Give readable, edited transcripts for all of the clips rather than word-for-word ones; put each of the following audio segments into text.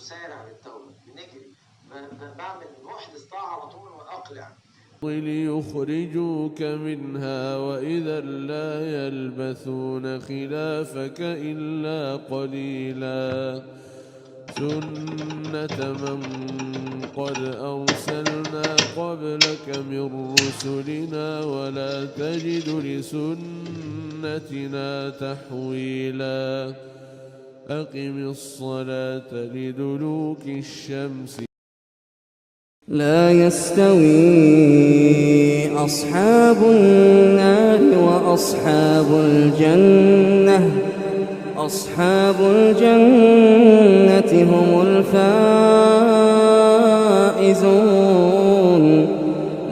نسارع للتوبة، بنجري، بعمل محدث طاعة على طول وأقلع. ليخرجوك منها وإذا لا يلبثون خلافك إلا قليلا. سنة من قد أرسلنا قبلك من رسلنا ولا تجد لسنتنا تحويلا. أقم الصلاة لدلوك الشمس. لا يستوي أصحاب النار وأصحاب الجنة، أصحاب الجنة هم الفائزون.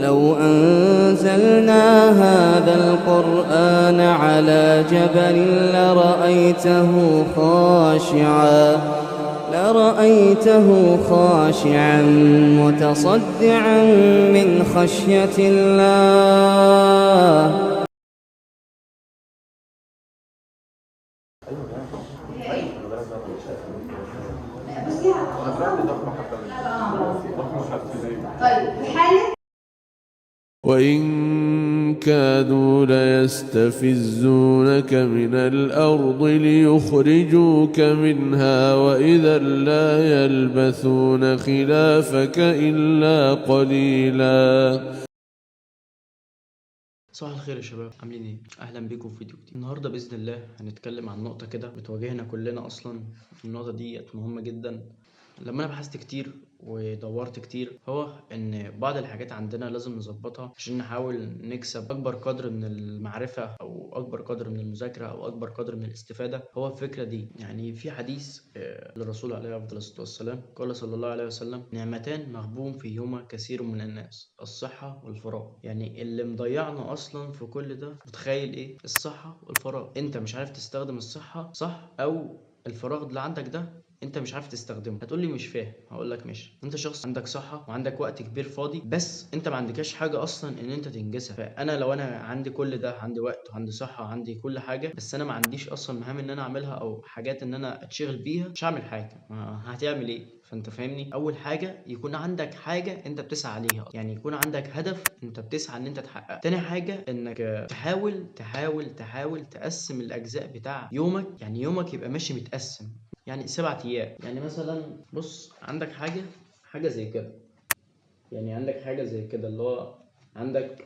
لو أنزلنا هذا القرآن على جبل لرأيته خاشعا متصدعا من خشية الله. وإن كادوا ليستفزونك من الأرض ليخرجوك منها وإذا لا يلبثون خلافك إلا قليلا. صباح الخير يا شباب، عاملين ايه؟ اهلا بيكم في فيديو جديد. النهارده باذن الله هنتكلم عن نقطة كده بتواجهنا كلنا اصلا. النقطة دي مهمة جدا. لما انا بحثت كتير ودورت كتير، هو ان بعض الحاجات عندنا لازم نظبطها عشان نحاول نكسب اكبر قدر من المعرفة او اكبر قدر من المذاكرة او اكبر قدر من الاستفادة. هو الفكرة دي، يعني في حديث للرسول عليه افضل الصلاة والسلام، قال صلى الله عليه وسلم: نعمتان مغبون فيهما كثير من الناس، الصحة والفراغ. يعني اللي مضيعنا اصلا في كل ده، متخيل ايه؟ الصحة والفراغ. انت مش عارف تستخدم الصحة صح، او الفراغ اللي عندك ده انت مش عارف تستخدمه. هتقولي مش فاهم، هقول لك ماشي. انت شخص عندك صحة وعندك وقت كبير فاضي، بس انت ما عندكش حاجة اصلا ان انت تنجزها. فانا لو انا عندي كل ده، عندي وقت وعندي صحة وعندي كل حاجة، بس انا ما عنديش اصلا مهام ان انا اعملها او حاجات ان انا اتشغل بيها، مش هعمل حاجة. هتعمل ايه؟ فانت فاهمني. اول حاجة يكون عندك حاجة انت بتسعى عليها، يعني يكون عندك هدف انت بتسعى ان انت تحققه. تاني حاجة انك تحاول تحاول تحاول تقسم الاجزاء بتاع يومك، يعني يومك يبقى ماشي متقسم، يعني 7 ايام. يعني مثلا بص، عندك حاجة زي كده، يعني عندك حاجة زي كده اللي هو عندك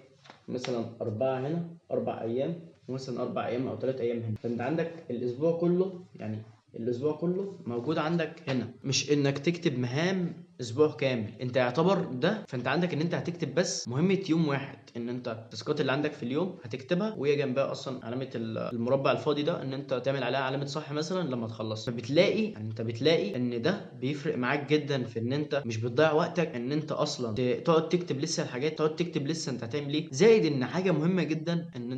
مثلا 4 هنا، 4 ايام، ومثلا 4 ايام او 3 ايام هنا. فانت عندك الاسبوع كله، يعني الاسبوع كله موجود عندك هنا. مش انك تكتب مهام اسبوع كامل، انت يعتبر ده. فانت عندك ان انت هتكتب بس مهمة يوم واحد، ان انت التاسكات اللي عندك في اليوم هتكتبها، وهي جنبها اصلا علامة المربع الفاضي ده ان انت تعمل عليها علامة صح مثلا لما تخلص. فبتلاقي يعني انت بتلاقي ان ده بيفرق معاك جدا في ان انت مش بتضيع وقتك، ان انت اصلا تقعد تكتب لسه الحاجات، تقعد تكتب لسه انت هتعمل ايه. زائد ان حاجة مهمة جدا، ان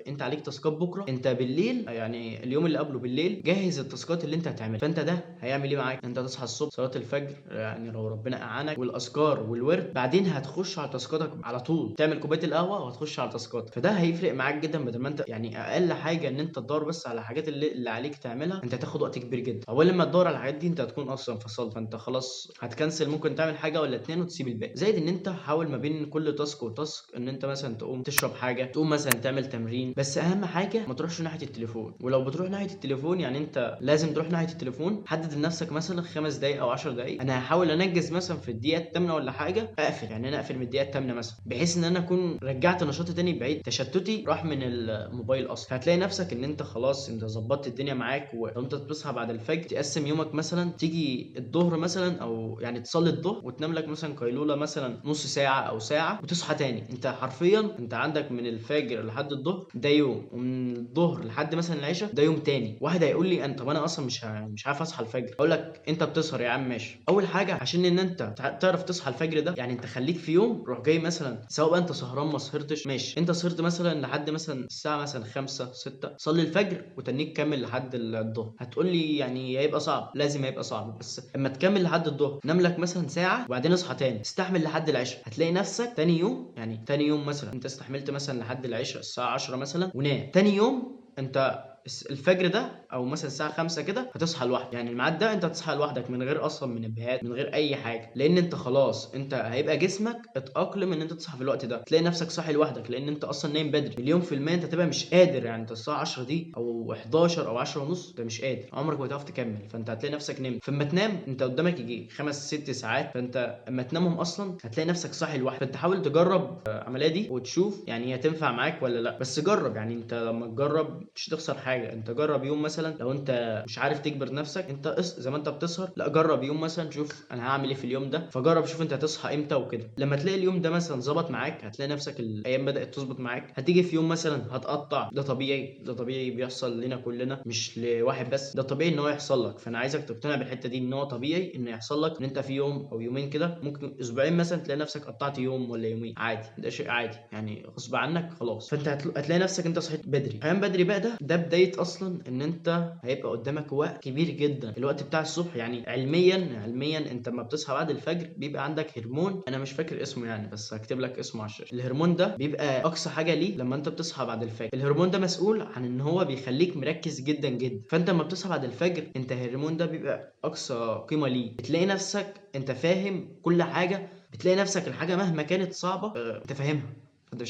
انت عليك تاسكات بكره، انت بالليل يعني اليوم اللي قبله بالليل جهز التاسكات اللي انت هتعملها. فانت ده هيعمل ايه معاك؟ انت تصحى الصبح صلاة الفجر، يعني لو ربنا اعانك، والاذكار والورد، بعدين هتخش على تاسكاتك على طول، تعمل كوباية القهوة وهتخش على تاسكاتك. فده هيفرق معاك جدا. بدل ما انت يعني اقل حاجة ان انت تدور بس على الحاجات اللي عليك تعملها، انت هتاخد وقت كبير جدا. اول لما تدور على الحاجات دي انت هتكون اصلا فصلت، فانت خلاص هتكنسل، ممكن تعمل حاجة ولا اتنين وتسيب الباقي. زائد ان انت حاول ما بين كل task و task ان انت مثلا تقوم تشرب حاجة، تقوم مثلا تعمل تمرين. بس اهم حاجة ما تروحش ناحية التليفون. ولو بتروح ناحية التليفون، يعني انت لازم تروح ناحية التليفون، حدد لنفسك مثلا 5 دقايق او 10 دقايق. انا هحاول انجز مثلا في الدقيقة 8 ولا حاجة، اقفل، يعني انا اقفل من الدقيقة 8 مثلا، بحيث ان انا اكون رجعت نشاطي تاني بعيد، تشتتي راح من الموبايل اصلا. هتلاقي نفسك ان انت خلاص انت ظبطت الدنيا معاك. ولو انت بتصحى بعد الفجر تقسم يومك، مثلا تيجي الظهر مثلا، او يعني تصلي الظهر وتنام لك مثلا قيلولة مثلا نص ساعة او ساعة، وتصحى تاني. انت حرفيا انت عندك من الفجر لحد الظهر ده يوم، ومن الظهر لحد مثلا العشاء ده يوم تاني. واحد هيقول لي انت طب انا اصلا مش عارف اصحى الفجر، اقول لك انت بتسهر يا عم ماشي. اول حاجة عشان ان انت تعرف تصحى الفجر ده، يعني انت خليك في يوم روح جاي مثلا، سواء بقى انت سهران ما سهرتش ماشي، انت سهرت مثلا لحد مثلا الساعة مثلا 5 6، صلي الفجر وتنيك كمل لحد الظهر. هتقول لي يعني هيبقى صعب، لازم هيبقى صعب، بس اما تكمل لحد الظهر نام لك مثلا ساعة وبعدين اصحى تاني، استحمل لحد العشاء، هتلاقي نفسك تاني يوم، يعني تاني يوم مثلا انت استحملت مثلا لحد العشاء الساعة 10 مثلا ونام، تاني يوم انت الفجر ده او مثلا الساعة 5 كده هتصحى لوحدك، يعني الميعاد ده انت هتصحى لوحدك من غير اصلا منبهات، من غير اي حاجة، لان انت خلاص انت هيبقى جسمك اتاقلم ان انت تصحى في الوقت ده، تلاقي نفسك صاحي لوحدك لان انت اصلا نايم بدري. مليون في المية انت تبقى مش قادر، يعني انت الساعة 10 دي او 11 او 10:30 انت مش قادر، عمرك ما هتعرف تكمل، فانت هتلاقي نفسك نمت. فاما تنام انت قدامك يجي 5 6 ساعات، فانت اما تنامهم اصلا هتلاقي نفسك صاحي لوحدك. فانت حاول تجرب العملية دي وتشوف يعني هي تنفع معاك ولا لا، بس جرب، يعني انت لما تجرب مش هتخسر حاجة. انت جرب يوم مثلا، لو انت مش عارف تجبر نفسك انت زي ما انت بتسهر، لا جرب يوم مثلا شوف انا هعمل ايه في اليوم ده، فجرب شوف انت هتصحى امتى وكده. لما تلاقي اليوم ده مثلا ظبط معاك هتلاقي نفسك الايام بدات تظبط معاك. هتيجي في يوم مثلا هتقطع، ده طبيعي، ده طبيعي بيحصل لنا كلنا مش لواحد بس، ده طبيعي ان هو يحصل لك. فانا عايزك تقتنع بالحتة دي ان هو طبيعي ان يحصل لك ان انت في يوم او يومين كده، ممكن اسبوعين مثلا تلاقي نفسك قطعت يوم ولا يومين، عادي، ده شيء عادي يعني غصب عنك خلاص. فانت هتلاقي نفسك انت صحيت بدري. صحيان بدري بقى ده بداية اصلا ان انت هيبقى قدامك وقت كبير جدا، الوقت بتاع الصبح. يعني علميا انت لما بتصحى بعد الفجر بيبقى عندك هرمون، انا مش فاكر اسمه يعني بس هكتب لك اسمه على الشاشة. الهرمون ده بيبقى اقصى حاجة ليه لما انت بتصحى بعد الفجر. الهرمون ده مسؤول عن ان هو بيخليك مركز جدا جدا. فانت لما بتصحى بعد الفجر انت الهرمون ده بيبقى اقصى قيمة ليه، بتلاقي نفسك انت فاهم كل حاجة، بتلاقي نفسك الحاجة مهما كانت صعبة انت فاهمها، فانت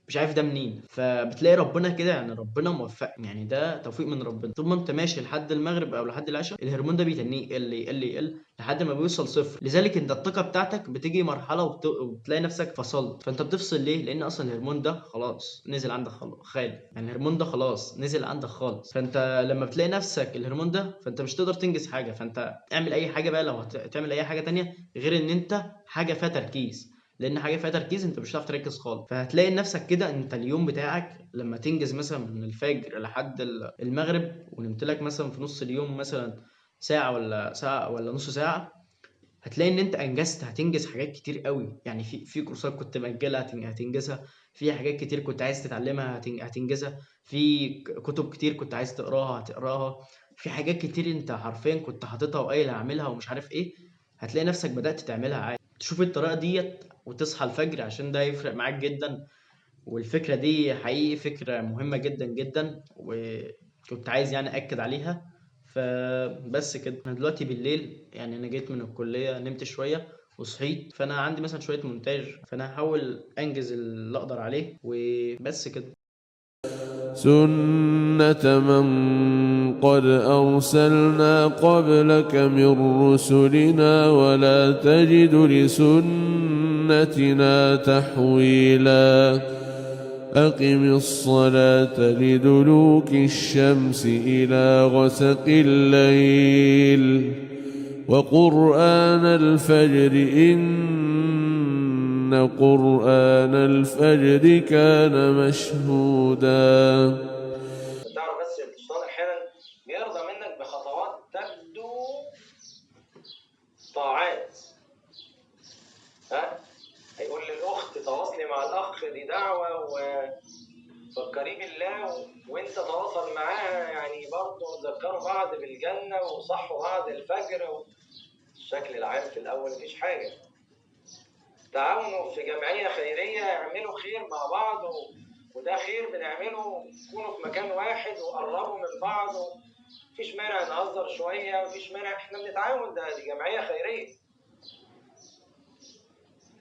مش عارف ده منين. فبتلاقي ربنا كده، يعني ربنا موفق، يعني ده توفيق من ربنا. طول ما انت ماشي لحد المغرب او لحد العشاء الهرمون ده بيتنيه يقل يقل يقل لحد ما بيوصل صفر. لذلك انت الطاقة بتاعتك بتيجي مرحلة وبتلاقي نفسك فصلت. فانت بتفصل ليه؟ لان اصلا الهرمون ده خلاص نزل عندك خالي، يعني الهرمون ده خلاص نزل عندك خالص. فانت لما بتلاقي نفسك الهرمون ده فانت مش تقدر تنجز حاجة. فانت اعمل اي حاجة بقى، لو هتعمل اي حاجة تانية غير ان انت حاجة فيها تركيز، لان حاجة فيها تركيز انت مش هتعرف تركز خالص. فهتلاقي نفسك كده انت اليوم بتاعك لما تنجز مثلا من الفجر لحد المغرب ونمت لك مثلا في نص اليوم مثلا ساعة ولا ساعة ولا نص ساعة، هتلاقي ان انت انجزت، هتنجز حاجات كتير قوي. يعني في كورسات كنت مأجلها هتنجزها، في حاجات كتير كنت عايز تتعلمها هتنجزها، في كتب كتير كنت عايز تقراها هتقراها، في حاجات كتير انت حرفيا كنت حاططها وقايل هعملها ومش عارف ايه، هتلاقي نفسك بدأت تعملها عادي. تشوف الطريقة ديت وتصحى الفجر عشان ده يفرق معاك جدا. والفكرة دي حقيقي فكرة مهمة جدا جدا، وكنت عايز يعني أكد عليها. فبس كده، أنا دلوقتي بالليل، يعني أنا جيت من الكلية نمت شوية وصحيت، فأنا عندي مثلا شوية مونتاج، فأنا هحاول أنجز اللي أقدر عليه وبس كده. سنة من قد أرسلنا قبلك من رسلنا ولا تجد لسنتنا تحويلا. أقم الصلاة لدلوك الشمس إلى غسق الليل وقرآن الفجر إن قرآن الفجر كان مشهودا. تعرف بس الشيطان أحيانا بيرضى منك بخطوات تبدو طاعات، ها؟ هيقول للأخت تواصلي مع الأخ دي دعوة وفكريه بالله، وأنت تواصل معاها، يعني برضه ذكروا بعض بالجنة وصحوا بعض الفجر. الشكل العام في الأول مفيش حاجة. تعاونوا في جمعية خيرية، اعملوا خير مع بعض، وده خير بنعمله، كونوا في مكان واحد وقربوا من بعض، مفيش مانع نهزر شوية، مفيش مانع، احنا بنتعاون، ده دي جمعية خيرية.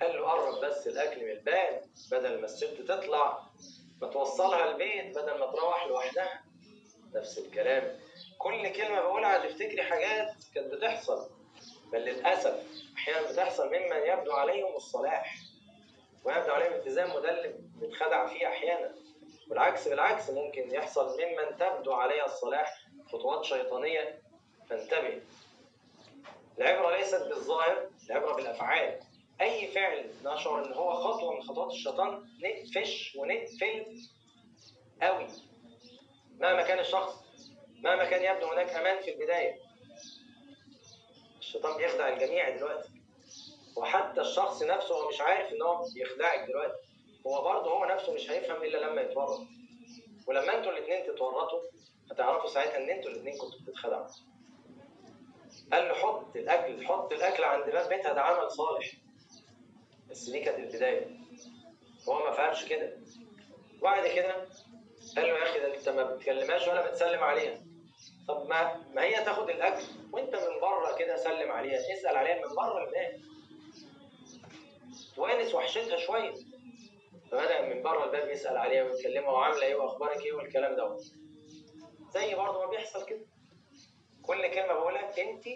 قال له قرب بس الأكل من الباب بدل ما الست تطلع، ما توصلها البيت بدل ما تروح لوحدها. نفس الكلام، كل كلمة بقولها هتفتكري حاجات كانت بتحصل، بل للأسف أحيانا بتحصل ممن يبدو عليهم الصلاح ويبدو عليهم التزام، وده اللي بنتخدع فيه أحيانا. والعكس بالعكس ممكن يحصل ممن تبدو عليه الصلاح خطوات شيطانية. فانتبه، العبرة ليست بالظاهر، العبرة بالأفعال. أي فعل نشعر إن هو خطوة من خطوات الشيطان نقفش ونقفل قوي، مهما كان الشخص، مهما كان يبدو هناك أمان في البداية. الشيطان بيخدع الجميع دلوقتي، وحتى الشخص نفسه هو مش عارف إن هو بيخدعك دلوقتي، هو برضه هو نفسه مش هيفهم إلا لما يتورط. ولما أنتوا الاتنين تتورطوا هتعرفوا ساعتها إن أنتوا الاتنين كنتوا بتتخدعوا. قال له حط الأكل، حط الأكل عند باب بيتها، ده عمل صالح. بس دي كانت البداية، هو ما فهمش كده. وبعد كده قال له يا اخي ده انت ما بتكلمهاش ولا بتسلم عليها. طب ما هي تاخد الاكل وانت من بره كده سلم عليها، اسال عليها من بره الباب، توانس وحشتها شوية. فبدا من بره الباب يسال عليها ويكلمها وعامله ايه واخبارك ايه والكلام دوت. زي برضه ما بيحصل كده، كل كلمة بقولها انت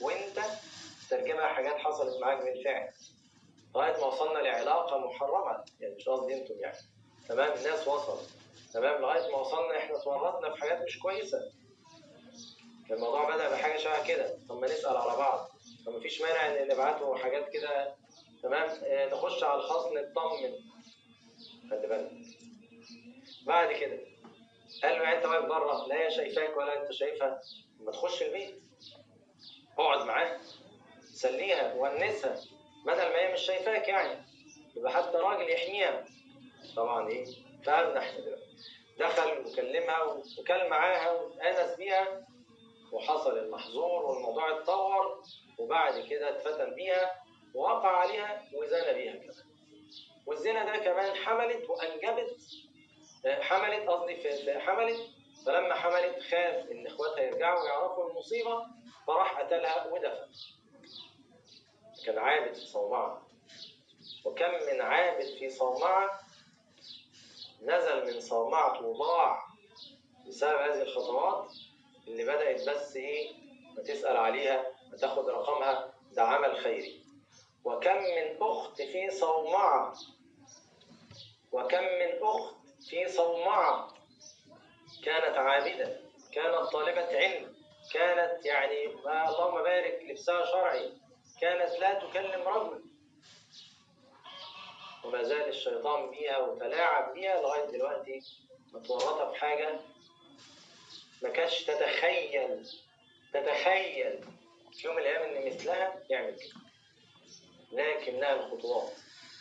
وانت ترجمها حاجات حصلت معاك بالفعل، لغاية ما وصلنا لعلاقة محرمة، يعني مش قصدي انتم يعني، تمام، الناس وصلت، تمام، لغاية ما وصلنا احنا اتورطنا في حاجات مش كويسة. الموضوع بدا بحاجة شبه كده، طب ما نسال على بعض، طب ما فيش مانع ان نبعته حاجات كده، تمام، نخش على الخاص نطمن. خلي بالك. بعد كده قال له انت واقف بره، لا هي شايفاك ولا انت شايفها، ما تخش البيت اقعد معاها، سليها ونسها، بدل ما هي مش شايفاك يعني، يبقى حتى راجل يحميها. طبعا ايه فهمنا احنا دلوقتي. دخل وكلمها وكل معاها وانس بيها، وحصل المحظور والموضوع اتطور، وبعد كده اتفتن بيها ووقع عليها وزنى بيها كمان. والزنا ده كمان حملت وانجبت، حملت قصدي حملت، فلما حملت خاف ان اخواتها يرجعوا ويعرفوا المصيبة، فراح قتلها ودفن. كان عابد في صومعه، وكم من عابد في صومعه نزل من صومعته وضاع بسبب هذه الخطوات اللي بدأت بس ايه، ما تسأل عليها، ما تاخد رقمها، ده عمل خيري. وكم من أخت في صومعة، وكم من أخت في صومعة كانت عابدة، كانت طالبة علم، كانت يعني ما اللهم بارك لبسها شرعي، كانت لا تكلم رجل، وما زال الشيطان بيها وتلاعب بيها لغاية دلوقتي، متورطة في حاجة ما كانش تتخيل في يوم من الأيام إن مثلها يعمل كده، لكنها الخطوات.